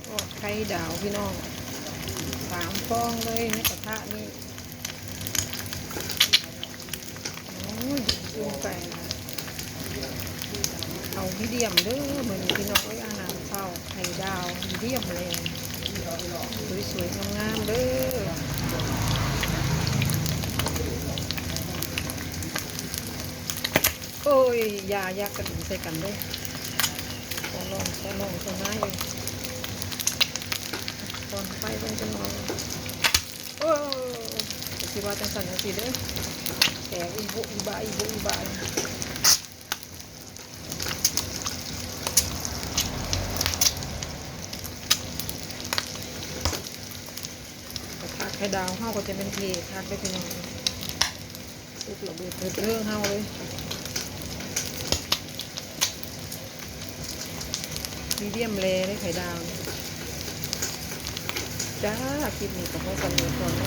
ທອດໄຂ່ດາວພີ່ນ້ອງ ສາມຟອງເລີຍໃນກະທະນີ້. ໂອ້ຍ ສຸກໄປ ເອົາມີດຽມເດີມື້ນີ້ພີ່ນ້ອງເອີຍ ອາຫານເຊົ້າ ໄຂ່ດາວມີດຽມແລ ສວຍໆງາມໆເດີ. ໂອ້ຍ ຢ່າ ຢ່າກະດິນໃສ່ກັນເດີ ຂໍຮ້ອງ ຂໍຮ້ອງ ເຈົ້ານາຍເອີຍ ກ່ອນໄຟເບິ່ງຈັກໜ່ອຍ. ໂອ້ ກໍຊິວ່າຈັ່ງຊັ້ນຈັ່ງຊີ້ເດີ ແຕກອີໂບະອີບາ ອີໂບະອີບາ. ກະທະໄຂ່ດາວເຮົາກໍຈະແມ່ນເທຄັກເດີພີ່ນ້ອງ ສຸກລະເບີດເທີດເທີເຮົາເລີຍ ມີດຽມແລເດ້ໄຂ່ດາວນີ້. ຈ້າ ຄລິບນີ້ກໍພໍສ່ຳນີ້ກ່ອນເນາ